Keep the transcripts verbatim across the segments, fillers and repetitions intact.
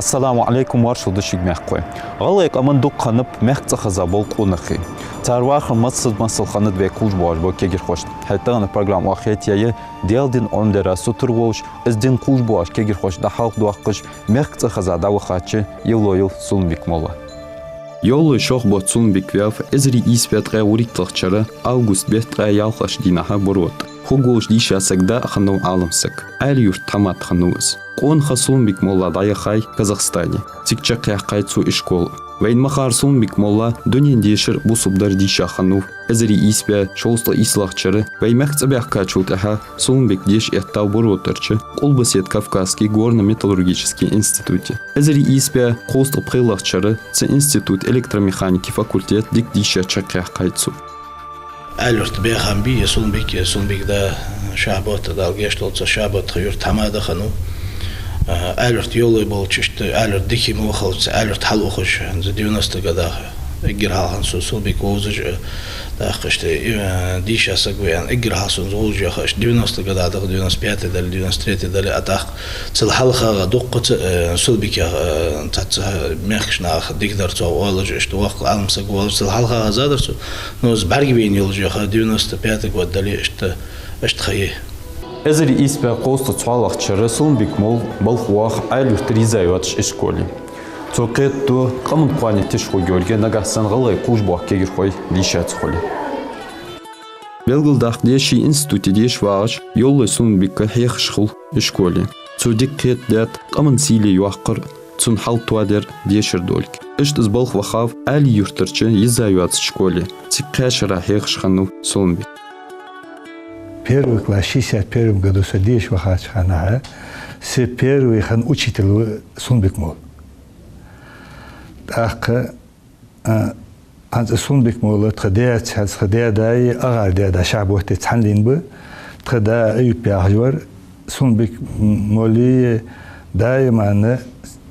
Салам Ӏалайкум, маршал да шуга, мехкахой. ГӀалгӀай къаман дукха хиннаб мехка цӀихеза бола къонахий. Цар вахар массаза масал хиннад вай кхувш боагӀаш болча кагирхошта. ХӀаьта тагана программа оахетаяь я Даьла дина Ӏомадара сутара волаш, из дин кхувш боагӀаш кагирхошта дӀахьалхадоаккхаш, мехка цӀихеза дӀавахача Евлоев Сулумбик-молла. Евлой шох бутт Сулумбик ваьв эзар ийс бӀаь ткъаь вуритталагӀча шера август бетта ткъаь ялхлагӀча дийнахьа Буро тӀа. Хургволаш дийша саг да а хиннав, Ӏалам саг. Ӏаьлий-Юрта тхьамада хиннав из. Къонахий Сулумбик-молла дӀаяхай Казахстане. Цига чакхъяьккхай цо ишкол. Вайна ма харра, Сулумбик-молла дунен дешар а, бусалба дар а дийша хиннав. Эзар ийс бӀаь шовзткъеи ийслагӀча шера вай мехка цӀабаьхкачул тӀехьагӀа Сулумбик деша эттав Буро тӀарча Къулбаседа Кавказски горно-металлургически институте. Эзар ийс бӀаь кховзткъеи пхелагӀча шера цу института электромеханики факультет дика дийша чакхъяьккхай цо. Ӏаьлий-Юрта баьха хиннабий Сулумбик, Сулумбика да Шахьбот, Дала гешт долда цун, Шахьбот-юрта тхьамада хиннав. Ӏаьлий-Юрта Евлой болча, иштта Ӏаьлий-Юрт дика ма вахалца, Ӏаьлий-Юрта хьалъухаш, из девяностых годах эггара хьалха хиннав со Сулумбик вовзаш, тӀаккха иштта, э, дийша саг ва аьнна, эггара хьалха сона из вовзаш яха, иштта девяностых годах да-кх, девяносто пятый дале, девяносто третий дале, а тӀаккха цул хьалхагӀа дуккхаза, э, Сулумбиках, э, цхьацца мехкарча наха дика дар цох оалаш, иштта воккха Ӏалам саг ва оалаш, цул хьалхагӀа хезадар сона, но из бӀаргавайна йолаш яха, девяносто пятый год дале, иштта, иштта ха я. Эзар ийс бӀаь кховзткъеи цхьоалагӀча шера Сулумбик-молла балха воагӀа Ӏаьлий-Юртара йиза йоацача ишколе. Цо кхетаду, къаман кхоане тиша хургйолга, нагахьа санна гӀалгӀай кхувш боагӀа кагирхой дийша ца хуле. Белгалдаккха деза, ший институте деша вагӀаш Евлой Сулумбик хьехаш хул ишколе. Цо дика кхетадаьд къаман сийле йоаккхар, цун хьал тоадар дешара долга. Иштта из балха вахав Ӏаьлий-Юртарча йиза йоацача школе. Цига кхаь шера хьехаш хиннав Сулумбик. Первый класс шестьдесят первом году со деша вахача хана, са первый хинна учитель ва Сулумбик-молла. ТӀаккха, а, хӀанз Сулумбик-молла тха даьца, хӀанз тха даь-даи, агӀара даь-да Шахьботи цхьана лийннаб, тха да Аюп яхаш вар, Сулумбик-моллеи даиман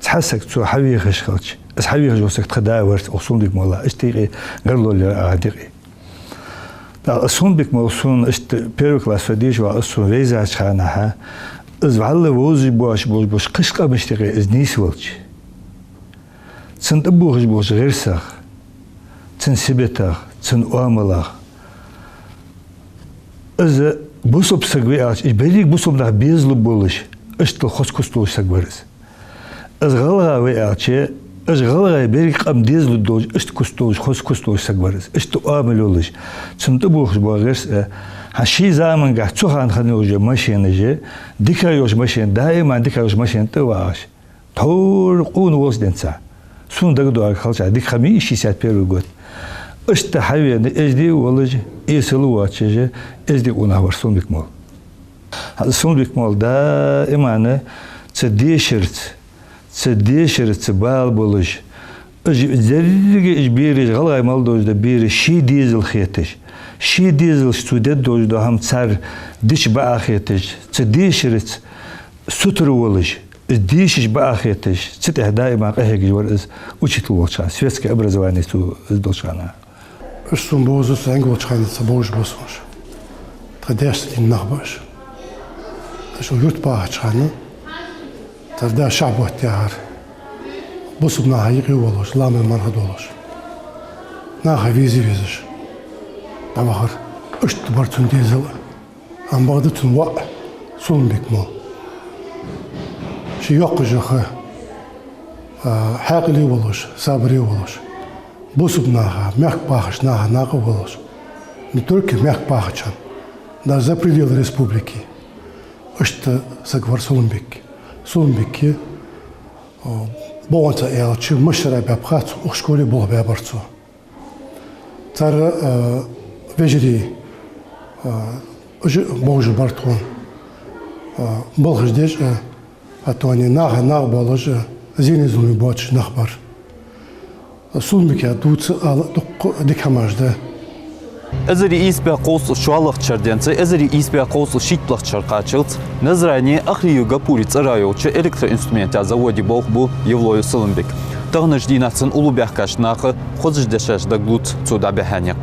цхьа саг цо хьавехаш хилча, из хьавехаш вола саг тха да вар, укх Сулумбик-молла, иштта юкъе гаргало лелар агӀара юкъе. ТӀаккха Сулумбик-молла сона иштта первый класс со деша вагӀа, из сона вайзача хана, из вӀалла вовзаш боацаш болаш бола кхыча къамашта юкъе из нийсвелча, цун тӀабоагӀаш болча гӀирсах, цун сибатах, цун оамалах, из бусалба саг ва аьлча, уж берригаш бусалба нах безалургболаш, иштта хоза куст долаш саг вар из. Из гӀалгӀа ва аьлча, уж гӀалгӀай беррига къам дезалургдолаш, иштта куст долаш, хоза куст долаш саг вар из, иштта оамал йолаш. Цун тӀабоагӀаш бола гӀирс, э, хӀанз ший замангахь цу хана хинна йолаш йола машинаш, дика йолаш машина, даиман дика йолаш машина тӀа вагӀаш, тхьовра къона волча денз. Сона дагадоагӀаргхилча, дика ха ма йий из шестьдесят первый год. Иштта хьавена, эздий а волаш, эсала а воацаш, эздий къонах вар Сулумбик-молла. Сулумбик-молла даиман цу дешарца, цу дешарца бала болаш, уж деррига уж бераш, гӀалгӀай мел долаш дола бераш ший дезал хеташ, ший дезалашца цо деш долаш дола хӀама цар дича бакъахьа хеташ, цу дешарца сутара волаш, из дешаш бакъахьа хеташ, цу тӀа даиман къахьегаш вар из учитель волча хана, светское образование цо из долча хана. Уж сона бовзаш, цу ангулча хана ца бовзаш ба сона уж. Тха даьшца дийна нах ба уж. Уж юрта бахача хана, цар да Шахьбот яхар, бусалба наха юкъе волаш, ламаз марха долаш, наха везаш-везаш дӀавахар. Иштта бар цун дезал а. Ам бакъда цун воӀ Сулумбик-молла. Ше йоккхача хана, а, хьаькъале волаш, сабаре волаш, бусалба наха, мехка бахача наха накъа волаш, не только мехка бахачарна, даже за пределы республики. Иштта саг вар Сулумбик. Сулумбика, а, бокъонца аьлча, масса шера баьб-кх цун укх школе болх баьбар цо. Цар, а, вежарий, а, уж бовзаш бар тхона. А, балхаш деш а, хӀаьта а наха нах болаш а, зене-зуламе боацаш нах бар. Сулумбика дувца ала дукха дика хӀамаш да. Эзар ийс бӀаь кховзткъеи шоллагӀча шера денз эзар ийс бӀаь кховзткъеи шийтталагӀча шера кхаччалца Назране Ахриев Гапури цӀерагӀа йолча электроинструментаца заводе болх бу Евлоев Сулумбик. Таханарча дийнахьа цун уллув баьхкача наха хозача дешаца дагалоац цо дӀабихьа никъ.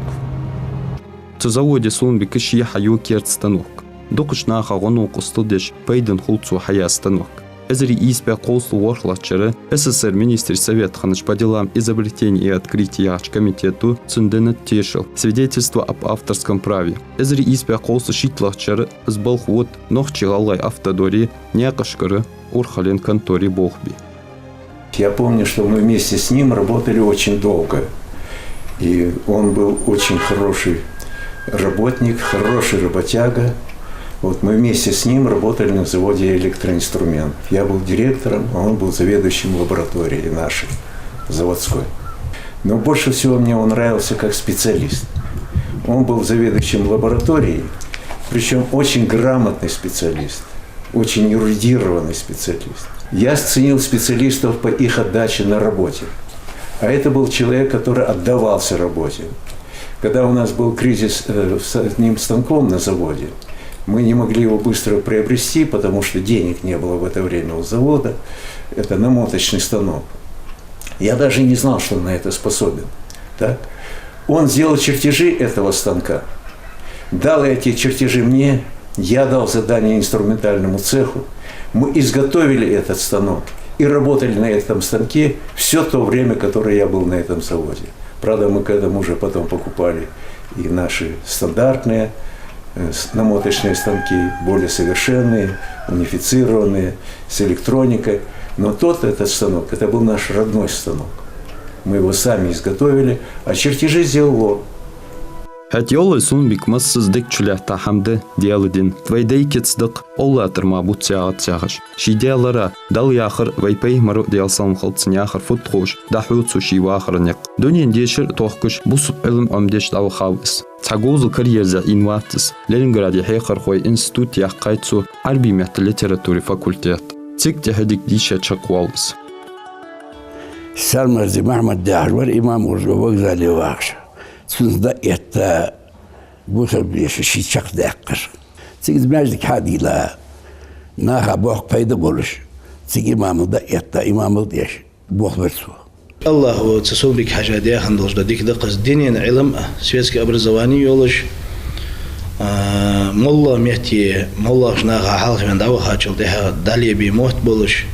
Цу заводе Сулумбика ше хьаю керда станок. Дукхача наха гӀо-новкъостал деш, пайдана хул цо хьаеш станок. Эзар ийс бӀаь кхузткъеи ворхӀлагӀча шера СССР Министрий Совета хиннача по делам изобретений и открытий яхача комитето цунна деннад тешал, свидетельство об авторском праве. Эзар ийс бӀаь кхузткъеи шийтталагӀча шера из балха вода Нохчий-ГӀалгӀай автодоре, наькъашкара урхален конторе болх бе. Я помню, что мы вместе с ним работали очень долго. И он был очень хороший работник, хороший работяга. Вот мы вместе с ним работали на заводе «Электроинструмент». Я был директором, а он был заведующим лабораторией нашей заводской. Но больше всего мне он нравился как специалист. Он был заведующим лабораторией, причем очень грамотный специалист, очень эрудированный специалист. Я ценил специалистов по их отдаче на работе. А это был человек, который отдавался работе. Когда у нас был кризис э, с одним станком на заводе, мы не могли его быстро приобрести, потому что денег не было в это время у завода. Это намоточный станок. Я даже не знал, что он на это способен. Так? Он сделал чертежи этого станка, дал эти чертежи мне, я дал задание инструментальному цеху. Мы изготовили этот станок и работали на этом станке все то время, которое я был на этом заводе. Правда, мы к этому уже потом покупали и наши стандартные э, с- намоточные станки, более совершенные, унифицированные, с электроникой. Но тот этот станок, это был наш родной станок. Мы его сами изготовили, а чертежи сделал он. ХӀаьта Йовлой Сулумбик массаза дика чулаьтта хӀама да Даьла дин. Вай дай кица да-кх, Аллахӏ тӀара мара бувц яхац яхаш. Ший Даьлара, Далла яхар, вай пайхамара, Даьла салам хилда цунна, яхар фуд ховш, дӀахьу цо ший вахара никъ. Дунен дешар тохкаш, бусалба Ӏилма Ӏомадеш дӀавахав из. Цхьа говзал караерзаяь ийна вац из. Ленинграде хьехархой институт яьккхай цо, Ӏарбий меттала литературий факультет. Цига тӀехьа дика дийша чакхвоал из. Сармарзи Махьмад яхаш вар имам, Ужгар вокзале вахаш. Цунца дӀаэтта бусалба деша ший чакхдаьккхар. Цига из маьждиг хьадийла, наха боккха пайда болаш, цига имамал дӀаэтта, имамал деш, болх бир цо. Аллахӏо цу Сулумбик-Хьажа даь хинна долаш дола дика да-кх из, динен Ӏилма, светски образовани йолаш, а, моллагӀа метте, моллагӀча наха хьалхаваьнна дӀавахачул тӀехьагӀа дӀалебе мотт болаш,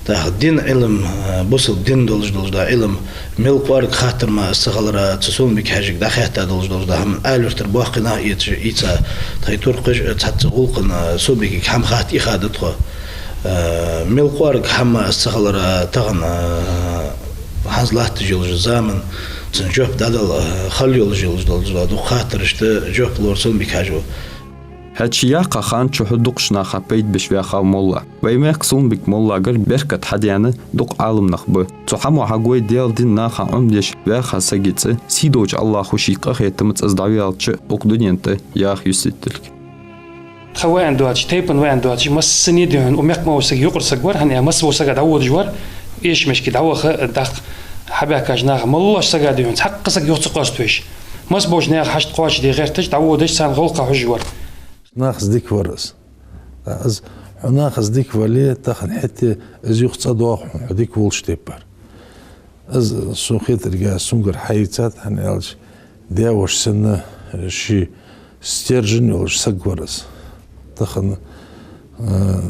тӀаккха дин Ӏилма, а, бусалба дин долаш долаш дола Ӏилма, мел кӀоарга хаттар мара из ца хилара, цу Сулумбик-Хьажага дӀахаьтта долаш долаш дола хӀама Ӏаьлий-Юртара боккхий нах эца, ийца, тхоай туркхаша, цхьацца гӀулакха, а, Сулумбикага хӀама хатта ийха да тхо. Э, мел кӀоарга хӀама мара из ца хилара, тахан, э, хӀанз латташ йолча заман, цун жоп дӀадала, э, хала йолаш йолаш долаш дола дукха хаттарашта жоп лора Сулумбик-Хьажо. ХӀаьта ше яьккхача хана чухь дукхача наха пайда беш ваьхав молла. Вай мехка Сулумбик-моллагара беркат хьадаьнна дукха Ӏаламнах ба. Цу хӀамо хьагой Даьла дин наха Ӏомадеш ваьха сага цӀи, сийдолча Аллахӏо ший къахетамца из дӀаваьлча укх дунен тӀа яха юсийтилга. Тха ваьнна доацаш, тайпан ваьнна доацаш, массане а духьал, укх мехка ма вола саг юкъара саг вар, хӀана аьлча масса вола сага дӀаводаш вар, эшамашка дӀаваха, дӀахо хьабаьхкача наха, моллагӀча сага духьал, цхьаккха саг юха ца къоаставеш. Масса болча наьха хьашт кхоачашде гӀерташ, дӀаводаш, царна гӀулакха хьожаш вар. Нахаца дика вар из. А из, хьо нахаца дика вале, тахан хӀаьта из юха цӀадоагӀа хьона, хьо дика волча тайпара. Из сона хетарга, цунгара хьаийцад, хӀана аьлча, даь-воша санна, ший стержень йолаш саг вар из. Тахан, э,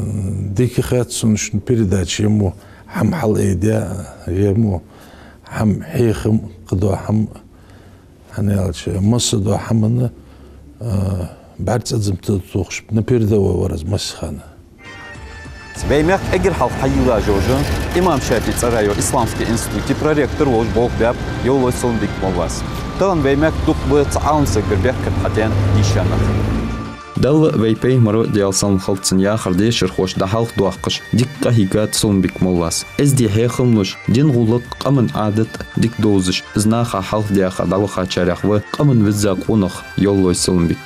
дика хет сона шун передача, е мо хӀама хьалъайдаь, е мо хӀама хьехам, кхыдола хӀама, хӀана аьлча, масса дола хӀаманна, э, бӀарг цӀадзам тӀа тохаш, на передовой вар из масса хана. Вай мехка эггара хьалха хьайийллача жожа имам ШафиӀий цӀерагӀа йолча исламски институте проректор волаш болх баьб Йовлой Сулумбик-моллас. Тахан вай мехка дукха ба цу Ӏаламсагагара беркат хьадаьнна дийша нах. Далла, вай пайхамара, Даьла салам хилда цунна, яхар дешархоша дӀахьалхадоаккхаш, дика къахьийгад Сулумбик-моллас. Эздий хьехам луш, дина гӀулакх, къаман Ӏадат дика довзаш, из наха хьалхадаьха дӀавахачарех ва къаман визза къонах Йовлой Сулумбик.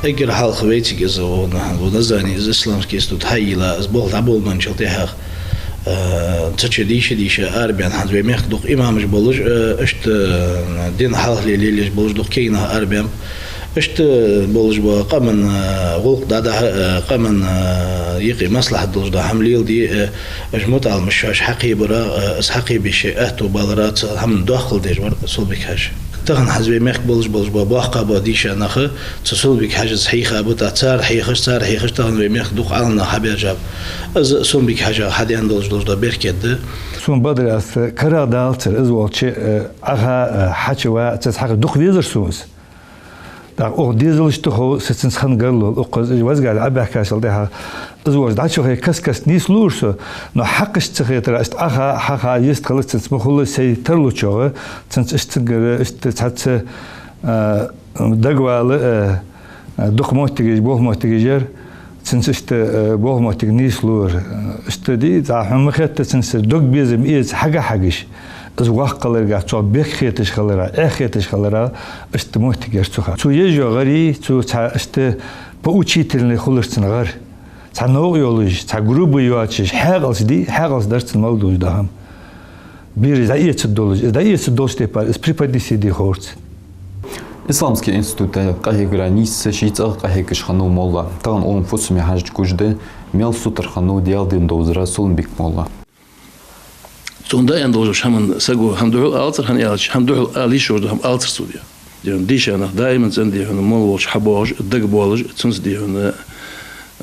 Эггара хьалха вайцига из, вон, вон Назране из исламски институт хьайийлла, из болх дӀаболабенначул тӀехьагӀа, э, цу чу дийша-дийша арабаьнна, хӀанз вай мехка дукха имамаш болаш, э, иштта, э, дина хьалхале лелаеш болаш дукха кагий нах арабаьннаб. Иштта болаш бола къаман, э, гӀулакх дӀадахьа, э, къаман, э, юкъе маслахьат долаш дола хӀама леладе, э, уж мутаӀаламаш шоаш хьакхебарах, э, из хьакхебе шоай аьттув баларах, цу хӀаман доккхал деш вар Сулумбик-Хьажа. Тахан хӀанз вай мехка болаш, болаш ба, боккха ба дийша нах, цу Сулумбик-Хьажас хьийха ба, тӀаккха цар хьехаш, цар хьехаш, тахан вай мехка дукха Ӏаламнах хьабаьржаб. Из Сулумбик-Хьажа хьадаьнна долаш, долаш да беркат да. Сона бакъдар аьлча, карагӀдалацар из волча, э, Ӏаха, э, хьача ва, цаца хьаха дукха везар сона из. ТӀаккха укх дезалашта хов, са цунца хинна гаргало, укхаза из вазгал Ӏобаьхкачул тӀехьагӀа, из волча дӀачухе каст-каста нийслора со, но хьакхашта ца хетар, иштта Ӏаха, хьаха, йистхила цунца ма хулла сай тарлучох, цунца иштта цунгара, иштта цхьацца, а, дагавала, а, а, дукха моттигаш, болх моттигаш яр, цунца иштта, а, болх моттиг нийслора. Иштта ди, цхьа хӀама ма хетта цунца, дог безам эца хьага-хьагаш. Из воккха хиларга, цох бехк хеташ хилара, эхь хеташ хилара, иштта моттиг яр цу хана. Цо еш йола гӀари, цо цхьа иштта поучительный хулар цун гӀар. Цхьа новкъа йолаш, цхьа грубый йоацаш, хьаькъалца ди, хьаькъалца дар цун мел долаш да хӀама. Бераш дӀаэцаргдолаш, из дӀаэцаргдолча тайпара, из преподнести де ховра цо. Исламски институте къахьегара нийсса ший цӀагӀа къахьегаш хиннав молла. Тахан Уллув-Фусаме хьажача гуш да, мел сутара хиннав Даьла дин довзара Сулумбик-молла. Цунна даим долаш хӀаман саго хӀама духьал алацар, хӀана аьлча, хӀама духьал ала йиш йолаш да хӀама алацар цо, дий хьона. Дий хьона, дийша нах даим цӀена, дий хьона, молла волча хьабоагӀаш, дагабоалаш, цунца, дий хьона,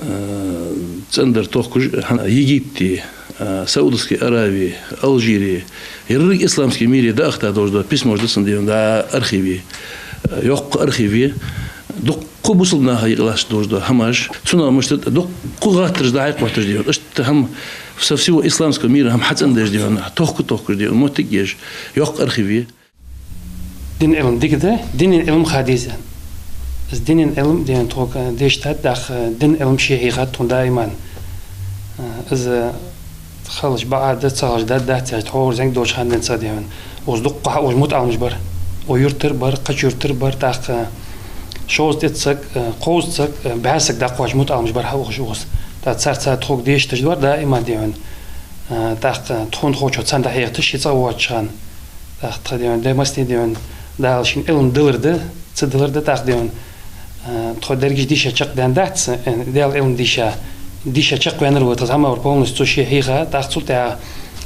а, цӀенадар тохкаш, хӀана Египте, а, Саудовски Аравии, Алжире, еррига исламски мире даахта долаш да письмош да цун, дий хьона, да архиве, а, йоккха архиве, дукха бусалба наха юкъе латташ долаш да хӀамаш, цунах мишта дукха гӀаттараш да хьакхоачаш, дий хьона. Иштта хӀама со всего исламского мира хӀама хьацӀендеш, дий хьона, тохка-тохкаш, дий хьона, моттиг еш, йоккха архиве. Дина Ӏилма дика да, дина Ӏилма ха деза. Из дина Ӏилма, дий хьона, тхога дешаш да, тӀаккха дина Ӏилма ше хьийхад тхона даиман. Из халаш бакъ да, ца халаш да, дац яхаш, тхогара зӀамига долча хана денз, дий хьона, укхаза дукха хьаухаш мутаӀаламаш бар. Укх юртара бар, кхыча юртара бар, тӀаккха шовзткъа саг, кховзткъа саг, бӀаь саг дӀакхоачаш мутаӀаламаш бар хьаухаш укхаза. ТӀаккха царца тхога дешаш деш дар даиман, дий хьона. ТӀаккха тхона ховчох царна дӀахьехаш ший цӀагӀа воацача хана. ТӀаккха тха, дий хьона, де массане, дий хьона, Дала шийна Ӏилма далар да, ца далар да, тӀаккха, дий хьона, а, тхо дерригаш дийша чакхдаьнна дац, э, Даьла Ӏилма дийша, дийша чакхваьннар ва тха, зӀамагӀвар полностью цо ше хьийха, тӀаккха цул тӀехьагӀа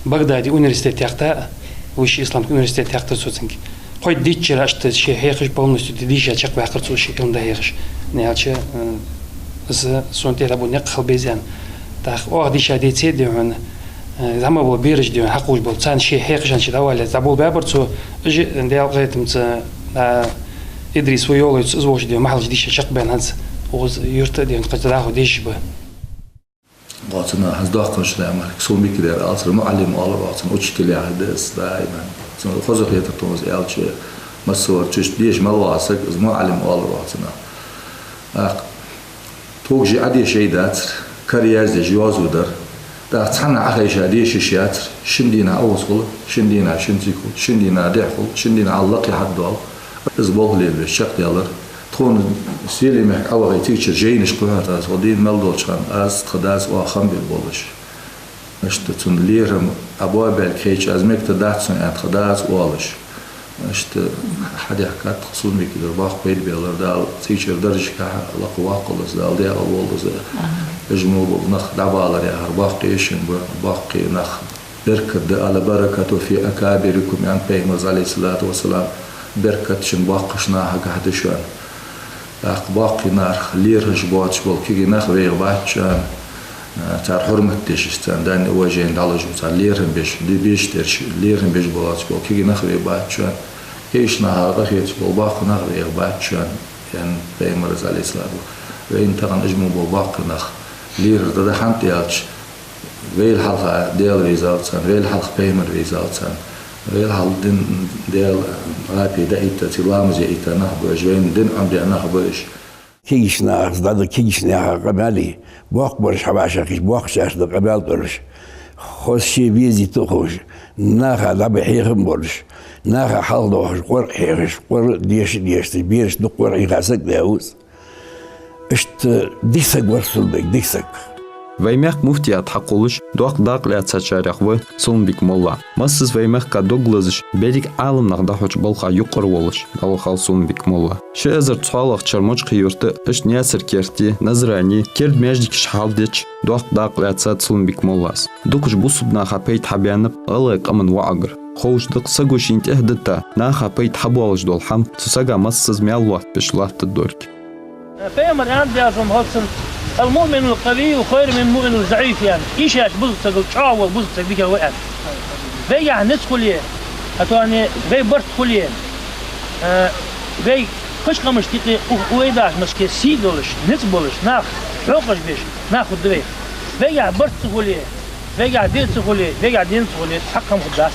Багдаде университет яхийтар, высший исламский университет яхийтар цо цунга. Кхойтта дийцача шера иштта ше хьехаш, полностью дийша чакхваьккхар цо ший Ӏилма дӀахьехаш. ХӀана аьлча, э, из сона тӀера бу никъ хила беза аьнна. ТӀаккха оаха дийша деце, дий хьона, э, зӀамагӀа бола бераш, дий хьона, хьакхувш бола, царна ше хьехаш хиннача дӀаваллалца дӀаболабаьбар цо, уж, э, Даьла къахетамца, а, Идрис ва йолаеш, из волча, дий хьона, махьалаш дийша чакхбаьнна хӀанз укхаза юрта, дий хьона, кхы дӀахо дешаш ба. Оаха цунах хӀанз доккхача наха мара Сулумбик-Даьла алацар муӀаллим оалар, оаха цунах учитель яхар да из даиман. Цунна хоза хетар тхона из аьлча, массавар чуш деша мел вагӀа саг, из муӀаллим оалар оаха цунах. ТӀаккха тхога жи Ӏодешаш дацар, кара яздеш йоазув дар. ТӀаккха цхьаннахьа Ӏохайша дешаш яцар, шин дийнахьа укхаза хул, шин дийнахьа шин цига хул, шин дийнахьа дехьа хул, шин дийнахьа лакхе хьадоал. Из болх лелабеш чакхдаьлар. Тхона Селий-Мехка Ӏовахе, цигачара жайнаш кхухьар аз, тхо дийна мел долча хана, аз, тха дас оаха хам бир болаш. Иштта цун лерхӀам Ӏобоабаьлга хеташ, аз мегаргдац сона аьнна, тха дас оалаш. Иштта хьадаьхкад тха Сулумбика дара, боккха пайда баьлар Дала, цигачара даржашка лакха воаккхалда из, Дала декъала волда из. Амин. Уж мо бола нах дӀабалар яхар боккха эшам ба, боккхий нах. Беркат да, «البركة في أكابركم», аьннад Пайхамара, عليه الصلاة والسلام, беркат шун боккхача нахагахьа да шоана. ТӀаккха боккхий нах, лерхӀаш боацаш бола кегий нах вайга бац шоана, цар хьурмат деш, царна дань уважени дӀалуш, царна лерхӀам беш, де-, беш дерш, лерхӀам беш боацаш бола кегий нах вайга бац шоана. Кегийча нахах къахеташ бола боккхий нах вайга бац шоана, аьннад Пайхамара, عليه الصلاة والسلام. Вайна тахан уж мо бола боккхий нах лерхӀар да, хӀана аьлча, вайла хьалха Даьла везалва царна, вайла хьалха Пайхамар везалва царна, вайла хьалха дин, Даьла Ӏапи даийтта, цига ламаз яйта нах ба уж, вайна дин Ӏомадаь нах ба уж. Кегийча нахаца дӀадала, кегийча наьха къамаьли, боккхагӀбараш хьавӀашагӀкхийтта, боккхагӀчарца дала къамаьл деш, хоза ше везийта ховш, наха дӀабахьа хьехам болаш, наха хьалхадоахаш, къоркъ хьехаш, къора деша а дешаш, берашта дукха къора хьийха саг да ва из. Иштта дика саг вар Сулумбик, дика саг. Вай мехка муфтият хьакхоллаш доккха дакъа лаьцачарех ва Сулумбик-молла. Массаза вай мехка дог лазаш, берригаш Ӏаламнах дӀахьоча балха юкъера волаш, Даьла хьалха Сулумбик-молла. Ши эзар цхьоалагӀча шера Мочкъий-Юрта, иштта Наьсар-Керте, Назране, керда маьждигаш хьалдеча, доккха дакъа лаьцад Сулумбик-моллас. Дукхача бусалба наха пайда хьабаьннаб гӀалгӀай къаман воӀагара. Ховш да-кх, саго шийна тӀехьа дита, наха пайда хьабоалаш дола хӀама цу сага массаза маьл лоаттабеш латтаргдолга. Пайхамара аьннад, Даьла салам хилда цунна: «المؤمن القوي خير من المؤمن الضعيف», — аьнна. Ийшача бусалба сагал чӀоагӀа вола бусалба саг дикагӀа ва аьнна. Вайгахьа низ хуле, а то вай барт хуле, а, вай кхыча къамашта юкъе, укх вай дашмашка сий долаш, низ болаш, нах хьокхаш беш, нах хургда вайх. Вайгахьа барт ца хуле, вайгахьа ди ца хуле, вайгахьа дин ца хуле, цхьаккха хӀама хургдац.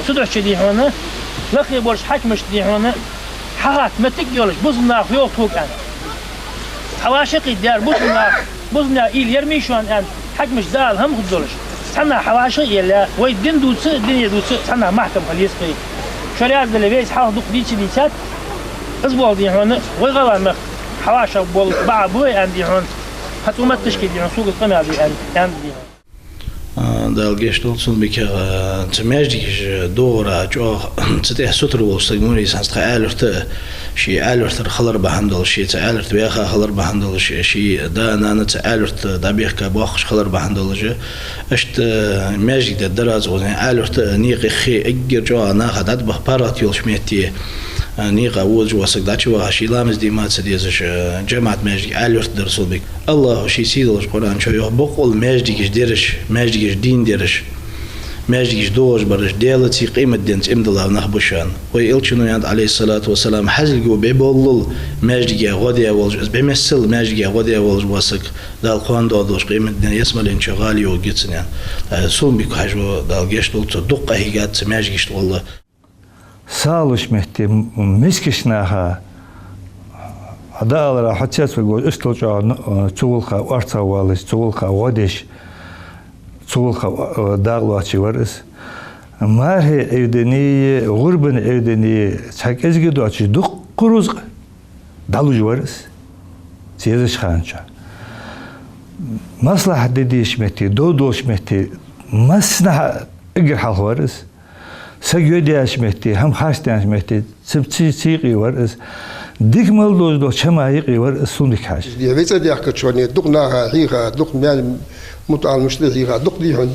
Цудухьа, дий хьона, лакхе болча хьакимашта, дий хьона, хьахатта моттиг йолаш, бусалба наха йоах тхога аьнна. Хьа вӀашагӀкхийтта дар бусалба наха, бусалба наьха уйла яр ма йий шоана аьнна, хьакимашта дӀаала хӀама хургдолаш. Цхьаннахьа хьа вӀашагӀъелле, вай дин дувца, дуне дувца, цхьаннахьа маьхкам хила еза-кх вай. Шо раьза дале, вайца хьалха дукха дийца дийцад, из болх, дий хьона, вай гӀалгӀай мехка хьа вӀашагӀ бола бакъахьа ба вай аьнна, дий хьона, хьа цу метташка, дий хьона, сога къамаьл де аьнна, аьннад, дий хьона. А, Дала гешт долда Сулумбикага, цу маьждигаш догӀара чӀоагӀа цу тӀа сутара волаш саг ма вий из. ХӀанз тха Ӏаьларта, ший Ӏаьлартара хилар бахьан долаш, ший цу Ӏаьларта ваьха хилар бахьан долаш, ший да-нана цу Ӏаьларта дӀабехка боаккхаш хилар бахьан долаш, иштта маьждиг дар аз гӀозен Ӏаьларта никъ хи эггара чӀоагӀа наха дӀатӀабаха паргӀата йолча метте, а, никъа водаш вола саг дӀачу ваха, ший ламаз де мара ца дезаш, а, жамаӀат маьждиг Ӏаьларта дар Сулумбика. АллахӀа ший сийдолча Къуръан чу йоах: «Боккъала маьждигаш дераш, маьждигаш дийна дераш, маьждигаш догӀаш бараш, Даьлацеи къематденцеи иман дилла нах ба шоана». Вай Элчано аьннад, Ӏалайхи ссалату вассалам: «ХӀазилга бӀи боллал маьждиге гӀо даь волаш, из бӀи миссел маьждиге гӀо даь волаш вола саг Дала кхоана доагӀаш долча къематдийнахьа ялсмален чу гӀала йоагӀаргья цунна», — аьнна. Э, Сулумбика-Хьажо, Дала гешт долда цо, дукха къахьийгад цу маьждигашта гӀолла. Сагӏа луш метте, мискача наха, Ӏа дӀаалара хьо цецваргвоацаш, иштта чӀоагӀа, э, цу гӀулакха орцагӀвоалаш, цу гӀулакха гӀо деш, цу гӀулакха, э, дакъа лоацаш вар из. Мархий Ӏуйранна, гӀурбан Ӏуйранна цхьа кӀезига доацаш дукха рузкъа дӀалуш вар из цу езача хана чу. Маслахьат де дезача метте, дов долча метте, массанахьа эггара хьалха вар из. Саг йодаьча метте, хӀама харцдаьча метте, цу, цу, цу юкъе вар из. Дика мел долаш долча хӀаман юкъе вар из Сулумбика-Хьажа. Вай цӀадаьхкача хана дукха наха хьийха, дукха маьл-мутаӀаламашта хьийха, дукха, дий хьона,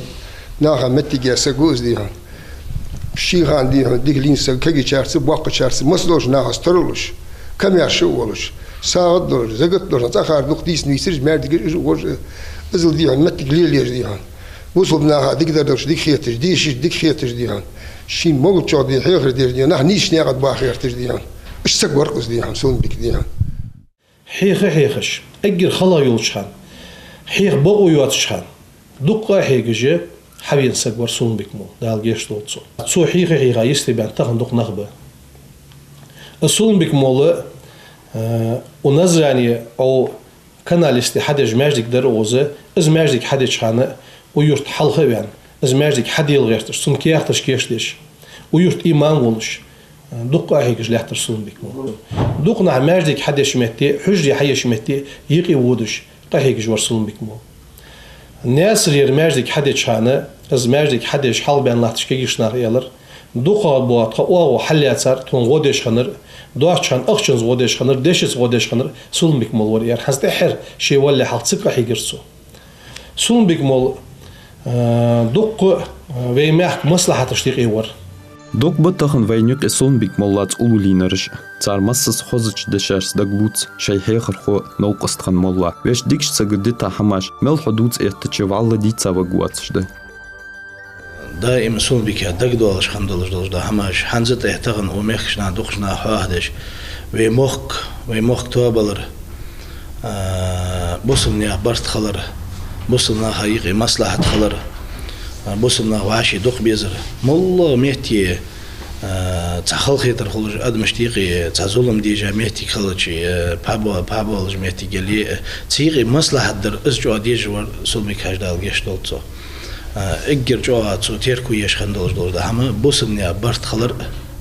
наха моттиг яь саг ва из, дий хьона. Ший хана, дий хьона, дика лийнна саг, кагийчарца, боккхагӀчарца, масса долча нахаца тара луш, камаьрша а волаш, сагӀа а долаш, закат а долаш, цӀагӀара дукха дийца нийсараш, маьждигаш а гӀораш, иззал, дий хьона, моттиг лелаеш, дий хьона. Бусалба наха дикадар долча дика хеташ, дешаш дика хеташ, дий хьона. Шийна могачох, дий хьона, хьехар деш, дий хьона, нах нийсача наькъа баха гӀерташ, дий хьона. Иштта саг вар из, дий хьона, Сулумбика, дий хьона. Хьеха а хьехаш, эггара хала йолча хана, хьеха бокъо йоацача хана, дукха а хьегаш хьавена саг вар Сулумбика-молла, Дала гешт долда цунна. Цо хьеха а хьийха йисте баьнна тахан дукха нах ба. Из Сулумбика-молла, э, у Назране, у Каналисте хьадеш маьждиг дар укхаза, из маьждиг хьадеча хана у юрта хьалха а ваьнна, из маьждиг хьадела гӀерташ, цун каьхаташ кийчдеш, у юрта имам волаш, дукха къахьегаш лаьттар Сулумбика-молла. Дукха нах маьждиг хьадеча метте, хьужаре хьаеча метте юкъе водаш, къахьегаш вар Сулумбика-молла. Наьсарера маьждиг хьадеча хана, из маьждиг хьадеш хьалха баьнна латташ кагийча наха аьлар: «ДукхагӀа боагӀа тха оагӀув хьаллаьцар, тхона гӀо деш хиннар, доацача хана ахчанца гӀо деш хиннар, дешаца гӀо деш хиннар Сулумбика-молла вар», — аьлар. ХӀанз тӀеххьара ше валале хьалха ца къахьийгар цо. Сулумбика-молла, э, дукха, э, вай мехка маслахьаташта юкъе вар. Дукха ба тахан вайна юкъе Сулумбика-моллаца уллув лийнараш. Цар массаза хозача дешашца дагалувц шоай хьехархо Новкъост-хан молла. Вешта дикача сага дита хӀамаш, мел хьо дувца эттача, вӀалла дийца варгвоацаш да. Даим Сулумбика дагадоалаш хинна долаш долаш да хӀамаш, хӀанз а тӀехьа тахан у мехкашта дукхача наха хьоахадеш. Вай мохк, вай мохк тоабалар, а, бусалба наьха барт хилар, бусалба наха юкъе маслахьат хилар, а, бусалба нах вӀаши дукха безар. МоллагӀа метте, а, цхьа халахетар хулаш, адамашта юкъе цхьа зулам дежа моттиг хилча, а, пхьа бо-, пхьа болаш моттиг яле, а, цу юкъе маслахьат дар, из чӀоагӀа дезаш вар Сулумбика-Хьажа, Дала гешт долда цунна. А, эггара чӀоагӀа цо терко еш хинна долаш долаш да хӀама бусалба наьха барт хилар.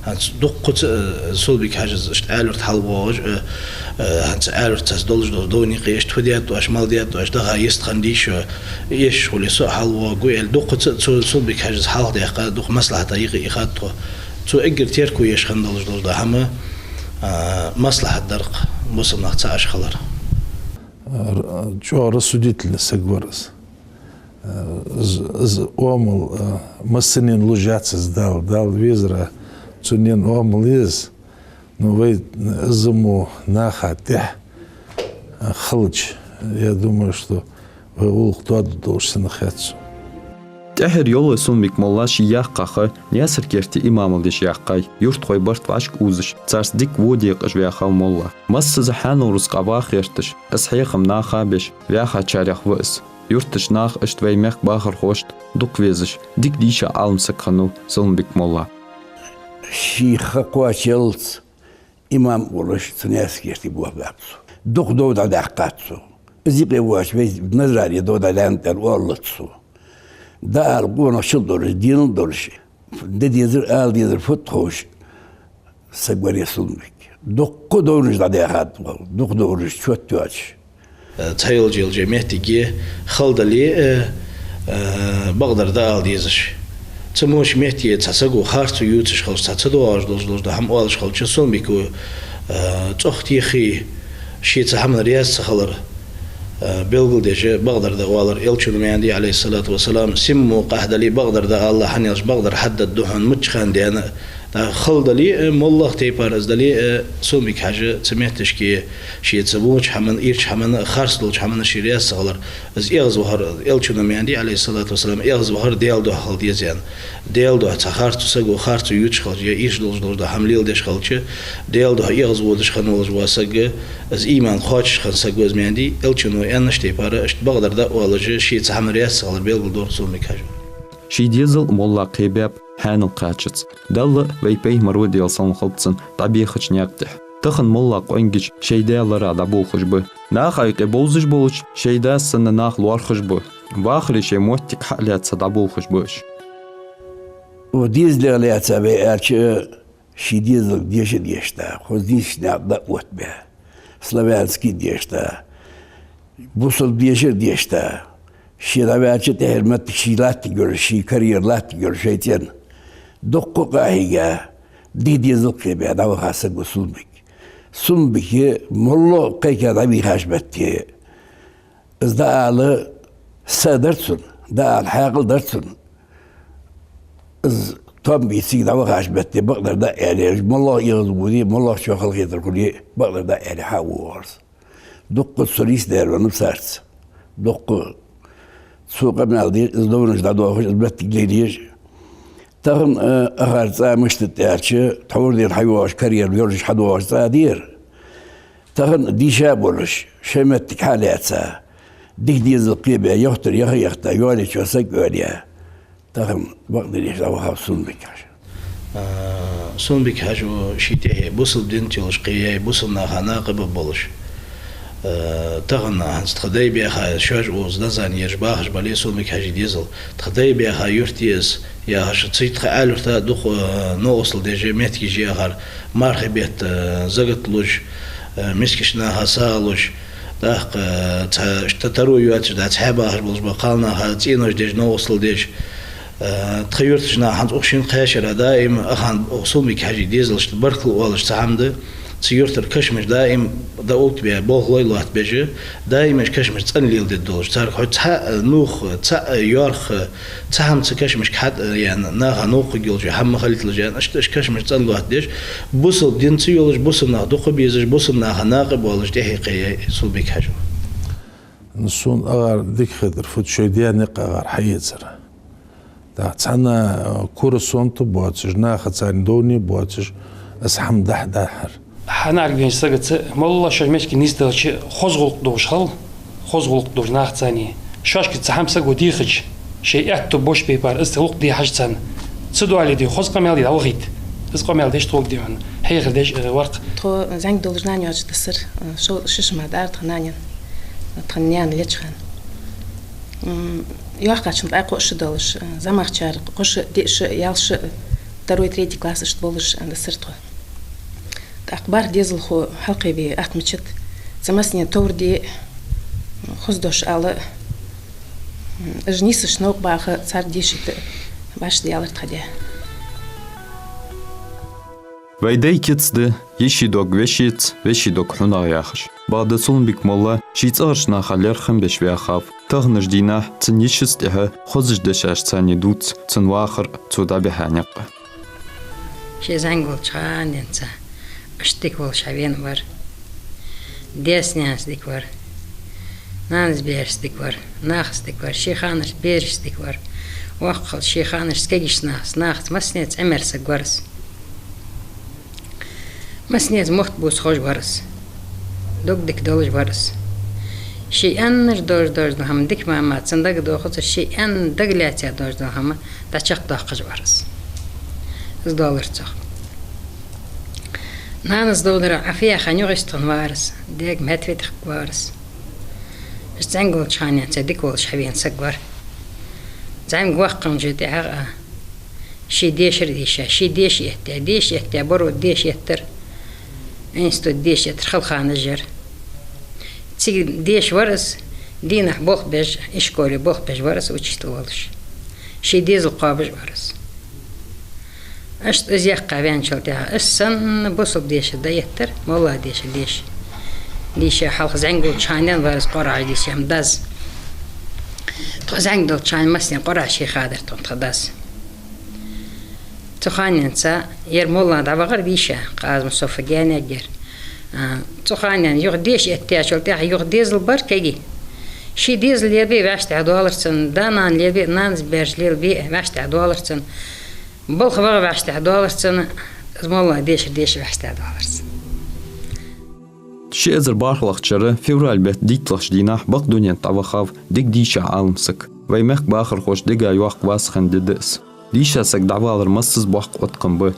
ХӀанз дуккхаза, э, Сулумбика-Хьажас иштта Ӏаьларта хьалвоагӀаш, э, э, хӀанз Ӏаьларта цхьацца долаш дола довникъе иштта фу даьд оаш, мала даьд оаш, даха йистхиннадий шо, эшаш хуле со а хьалвоагӀаргва аьле, дуккхаза цо Сулумбика-Хьажас хьалхадаьккха, дукха маслахьата юкъе ихад тхо. Цо эггара терко еш хинна долаш долаш да хӀама, а, маслахьат дар-кх бусалба нах цхьа Ӏаш хилар. Р-, чӀоагӀа рассудительный саг вар из. Из, из оамал, э, массанена луш яц из Дала, Дала везар, цунна оамал я из. Ну, вай, э, из мо наха тӀехьа, э, хилча, я думаю, что вай гӀулакх тоадергдолаш санна хет сона. ТӀеххьара йоллой Сулумбик-молла ший яккха ха Наьсар-Керте имамал деш яьккхай. Юртахой барт вӀашка узаш, царца дика во декъаш ваьхав молла. Массаза хьанал рузкъа ваха гӀерташ, из хьехам наха беш, ваьхачарех ва из. Юртарча наха, иштта вай мехка бахархошта дукха везаш, дика дийша Ӏалам саг хиннав Сулумбик-молла. Ший ха кхоачалца имам волаш цу Наьсар-Керте болх баьб цо. Дукха дов дӀадаьккхад цо. Из юкъе воацаш вай Назраре дов дӀадаьннад аьнна оалац цо. ДӀаала къонахчал долаш, денал долаш, де дезар, ала дезар фуд ховш саг вар ер Сулумбик. Дукха довнаш дӀадаьхад вай, дукха довнаш чот йоацаш. Э, цхьайолча-йолча моттиге хала дале, э, э, бакъдар дӀаала дезаш. Цу мо йолча моттиге цхьа саго харцо ювцаш хилча, цхьа ца доагӀаш долаш, долаш да хӀама оалаш хилча, Сулумбика, э, цӀогӀа техе, ше цу хӀаманна раьза ца хилар, э, белгалдеш, бакъдар дӀаоалар. Элчано ма аьннадий, Ӏалайхи ссалату вассалам: «Сим мо къахьа дале, бакъдар дӀаала, хӀана аьлча бакъдар хьадаьд хьона мичча хана даьнна а». ТӀаккха хала дале, э, моллагӀа тайпара из дале, э, Сулумбик-Хьажа цу метташка ше цу воча хӀаманна, ирча хӀаманна, харц долча хӀаманна ше раьза ца хилар. Из эгӀазвахар, Элчано ма аьннадий, Ӏалайхи ссалату вассалам, эгӀазвахар Даьла духьа хила деза аьнна. Даьла духьа цхьа харцо саго харцо ювцаш хилча, е ирча долаш долаш да хӀама леладеш хилча, Даьла духьа эгӀазводаш хинна волаш вола саг, из иман кхоачаш хинна саг ва из ма аьннадий. Элчано аьннача тайпара, иштта бакъдар дӀаоалаш, ше цу хӀаманна раьза ца хилар белгалдора Сулумбик-Хьажо. Ший дезал молла кхебаьб хьанал кхаччалца. Далла вай пайхамара, Даьла салам хилда цунна, дӀабехача наькъа тӀа. Тахан молла къонгаш шоай даь ларах дӀаболхаш ба. Наха юкъе бовзаш болча шоай дас санна нах лоархӀаш ба. Вахаре шоай моттиг хьа а лаьца дӀаболхаш ба уж. Укх дезалах лаьца вай аьлча, ший дезалга деша а дешаш да, хоза нийсача наькъа тӀа а оттабаь, славянски дешаш да, бусалба дешар дешаш да, ше дӀаваьлча тӀехьара моттиг ший латтаргйолаш, ший карьера латтаргйолаш шоай цӀен. Дукха къахьийга, дика дезал кхебаь дӀаваха саг ва Сулумбик. Сулумбика моллагӀа кхайка дӀавийхача метте, из дӀаала са а дар цунна, дӀаала хьаькъал дар цунна. Из тоам бе цига дӀавахача метте бакъдар дӀа а аьле, моллагӀа эгӀазводе, моллагӀчоа халахетар хуле, бакъдар дӀа а аьле, хьа а воагӀар из. Дукха цо нийсдер ваннаб царца. Дукха цо къамаьл деш, из довнаш дӀадоахаш, из моттиг лелаеш. Тахан, э, акхар цӀа мишта да аьлча, тхьовра ден хьайоагӀаш карьера йолаш хьадоагӀаш цӀа да ер. Тахан дийша а болаш, шоай моттиг хьа а лаьца, дика дезал кхебаь, йохтар яха а яхийта, йоалаечоа саг а йоалаяь, тахан бакъдар деш дӀавахав Сулумбик-Хьажа. А, Сулумбик-Хьажо ший тӀехье бусалба динца йолаш кхеяьй, бусалба наха накъаб а болаш. А, тахан хӀанз тха дай баьха, шоаш укхаза Назране ераш бахаш бале, Сулумбик-Хьажий дезал, тха дай баьха юрт я из яхаш, цу тха Ӏаьлий-Юрта дукха, а, новкъостал деш моттигаш я акхар, мархий бетта, а, закат луш, а, мискача наха сагӀа луш, тӀаккха, а, цхьа иштта таро йоацаш да, цхьаь бахаш болаш ба, кхалнаха цӀенош деш, новкъостал деш. Э, тха юртарча наха хӀанз укх шин кхаь шера даим а хан Сулумбик-Хьажий дезалашта баркал оалаш цхьа хӀама да, цу юртара кашамаш даим дӀаоттабаь, болхлой лоаттабеш, даим уж кашамаш цӀена леладергдолаш. Царга хьо цхьа, э, нух, цхьа, э, йоарх, э, цхьа хӀама цу кашамашка хьатӀаяьнна, наха новкъа хургйолаш хӀама ма хилийталаш аьнна, иштта уж кашамаш цӀена лоаттадеш, бусалба динца йолаш, бусалба нах дукха безаш, бусалба наха накъаб болаш тӀехье кхеяьй Сулумбик-Хьажо. Ну, сона акхар дика хетар фуд, шоай даь никъ акхар хьаэцар. ТӀаккха цхьанне, э, кура сонта боацаш, наха царна довне боацаш, из хӀама дахьа дахьар. Хьанарг венча сагаца моллагӀа шоай мехка нийсдалча хоза гӀулакх долаш хила, хоза гӀулакх долаш нахаца. Шоашка цхьа хӀама саго дийхача, шоай аьттув боаца бепар из гӀулакх де хьажа царна. Ца доале де, хоза къамаьл де дӀавахийта. Из къамаьл деш тхога де хьона, хьехар деш, э, варх. Тхо зӀамига долаш нана йоацаш дисар, э, шо-, ши шу мара дар тха нанен, тха наьна леча хана. М, йоккхачун кхаь кхо шу долаш, э, зӀамагӀчар кхо шу, диъ шу, ялх шу, второй, третий класс иштта болаш, э, дисар тхо. ТӀаккха бархӀ дезалхо хьалкхебе атта мичад, цу массане товр де, хоза дош ала, м, уж нийсача новкъа баха, царга дешийта башха даьлар тха даь. Вай дай кица да: «Йиший дог вешийца, веший дог хьунагӀа», яхаш. Бакъда Сулумбик-молла ший цӀагӀарча наха лерхӀам беш ваьхав. Таханарча дийнахьа цун йишийца тӀехьа хозача дешаца царна дувц цун вахар, цо дӀабихьа никъ. Ше зӀамига волча хана денз иштта дика волаш хьавена вар. Даьца-наьнаца дика вар. Наьнаца берашца дика вар. Нахаца дика вар. Ший ханарча берашца дика вар. Воккха хилча ший ханарча кагийча нахаца, нахаца, массанеца Ӏимер саг вар из. Массанеца мотт бувца ховш вар из. Дог дика долаш вар из. Ше аьннар дождождал хӀама дика ма ма цун дага дохац, ше аьнна дагалаьца дождождал хӀама дӀачакхдоаккхаш вар из. Из доаллар цох. Наьнаца довдара Ӏафиях юха йистхинна вар из, даьга меттаве тахка вар из. Иштта зӀамига волча хана денз дика волаш хьавена саг вар. ЗӀамига ваккхача тӀехьагӀа а ший дешар дийша, ший деша этта, деша этта, баро деша эттар, институт деша эттар, хала ханаш яр. Цига деша вар из, дийнахьа болх беш, ишколе болх беш вар из, учитель волаш. Ший дезал кхоабаш вар из. Иштта из яьккха ваьнначул тӀехьагӀа, из санна бусалба дешар дӀаэттар, моллагӀа дешар деша. Дийша хьалха зӀамига волча хана денз вар из КъорӀа дийша ма даз. Тхо зӀамига долча хана массане КъорӀа ше хадар тхона тха дас. Цу хана денз ер моллагӀа дӀавахар дийша, Къазмусов Генегер. А, цу хана денз юха деша эттачул тӀехьагӀа юха дезал бар кагий. Ший дезал лелабе вӀаштӀехьа доаллар цун, да-нана лелабе, наьнаца бераш лелабе вӀаштӀехьа доаллар цун. Балха ваха вӀаштӀехьа доаллар цун, из моллагӀа дешар деша вӀаштӀехьа доаллар цун. Ши эзар бархӀлагӀча шера февраль бетта дийтлагӀча дийнахьа бакъдунен тӀа дӀавахав дика дийша Ӏалам саг. Вай мехка бахархоша дега йоаккх васхен ди да из. Дийша саг дӀавалар массаза боккха къоткъам ба.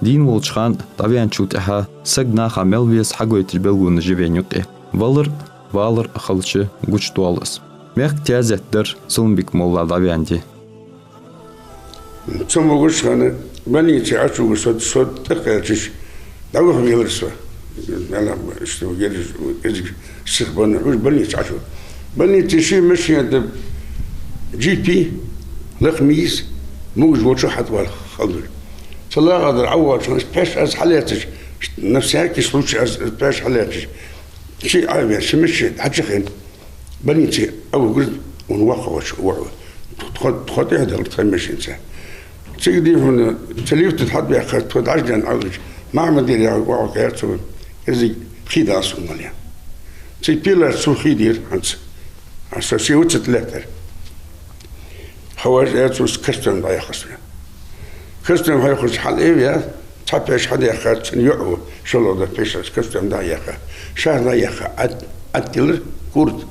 Дийна волча хана дӀаваьнначул тӀехьагӀа саг наха мел веза хьагойтача белгалонаш я вайна юкъе. Валар, валар хилча гучадоал из. Мехка таьзет дар Сулумбик-молла дӀаваьнна ди. Цамогаш хана больнице Ӏочувугаш со, со тӀакхаьчача, дӀаваха велар со. Мела, что герж, эзиг сих бан, уж больнице Ӏочу. Больнице ши машина да, джипи, лакха миз, мугаш волча хьатӀавала халдур. Цу лагӀа дар Ӏовоалача хана, пхьош аз хьалаьцача, на всякий случай аз пхьош хьалаьцача, ши Ӏавер, ши машина хьачухена. Больнице Ӏовугар, вон воккхагӀвоач, вохьу. Тхо, тхо тӀехьа дала тха машинаца. Цига дий хьона, цу лифта тӀа хьатӀабаьхкар, тхо дӀажденна Ӏовдача, Махьмад-Ира яха воккха яр цо, кӀезига хий дала сона мел яь. Цига пилар цо хий дир хӀанз. А со ший вацат лаьттар. Хьаваж яр цо, костюм дӀаяхар сона. Костюм хьайхаш хьал эв яр, цхьа пхьош хьадаьхар цун йоӀо, шоллагӀа да пхьош, костюм дӀаяьха. Шах дӀаяьха, Ӏад-, Ӏадтиллар курт.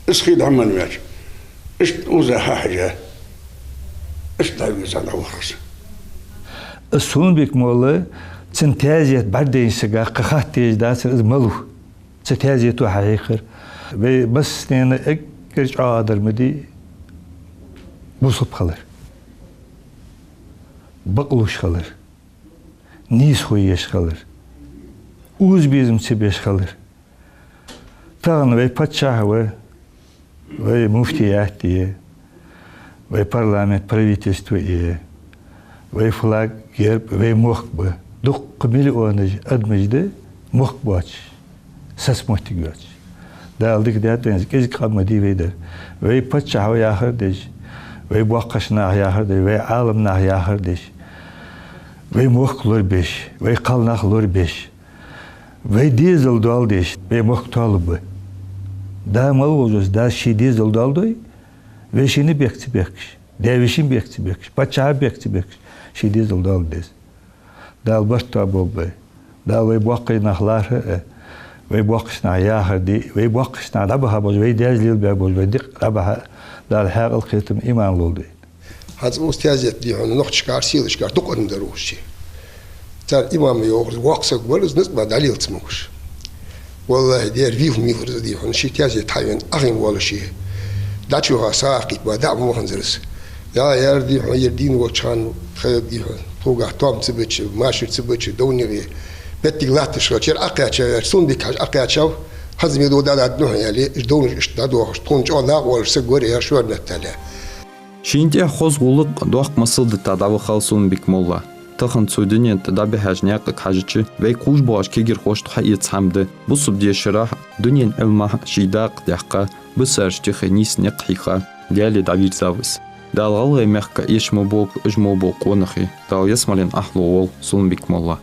Из хий дӀа ма ваьча. Иштта уза хьахьажа. Иштта дӀавийрза дӀавахар со. Сулумбик-молла, цун таьзет бӀаргадайнача сага кхы хатта дезаш дацар из малув. Цу таьзето хьахьехар. Вай массанена эггара чӀоагӀа дар ма дий бусалба хилар. Бакълувш хилар. Нийсхо еш хилар. Уза-безам ца беш хилар. Тахан вай паччахь ва, вай муфтият я, вай парламент, правительство я, вай флаг, герб, вай мохк ба. Дукха миллионаш адамаш да, мохк боацаш, саца моттиг йоацаш. Дала дика даьд вайна, кӀезига къам ма дий вай дар. Вай паччахьо яхар деш, вай боккхача наха яхар деш, вай Ӏаламнаха яхар деш, вай мохк лорабеш, вай кхалнах лорабеш, вай дезал доал деш, вай мохк тоалургба. Да мел волча, да ший дезал доал дой, вешийна бехк ца бехкаш, даь-вешийна бехк ца бехкаш, паччахьа бехк ца бехкаш, ший дезал доал деза. Дала барт тоаболба вай. Дала вай боккхий нах лархӀа а, вай боккхача наха яхар де, вай боккхача наха дӀабаха болча, вай даьша лелабаь болча, вай дика дӀабаха а, Дала хьаькъал, кхетам, иман лолда вайна. ХӀанз укхаза таьзет дий хьона, нохчашкара, селашкара дукха адам дар укхаза. Цар имам йоахар, воккха саг вар из, низ ма дӀалелац могаш. Валлахьи, дера вийлха-мийлхар из дий хьона, ший таьзет хьавена, Ӏохайна воаллаш. ДӀачуяха сагӀа кхийтта, дӀа ма ваханзар из. Я, яр дий хьона, ер дийна волча хана, тха дий хьона, тхогахьа тоам ца бича, машар ца бича, довнагӀе, моттиг латташ хилча, ер Ӏокхаьчав, яр, Сулумбик-Хьажа Ӏокхаьчав, хӀанз ме дода дӀа духьа яьле, уж довнаш иштта дӀадохаш, тхона чӀоагӀа накъаволаш саг вар, яр, шоранатта ле. Шийна тӀехьа хоза гӀулакх, доккха масал дита дӀавахав Сулумбик-молла. Тахан цо дунен тӀа дӀабихьача наькъага хьажача, вай кхувш боагӀача кагирхошта хьаэца хӀама да, бусалба дешарахьа, дунен Ӏилмахьа ший дакъа даьккха, Бисараш тӀехьа нийса никъ хьийха, Даьлага дӀавийрзав из. Дала гӀалгӀай мехка эш ма бохаб, уж ма бохаб къонахий. Дала ялсмален Ӏохьалуш волва Сулумбик-молла.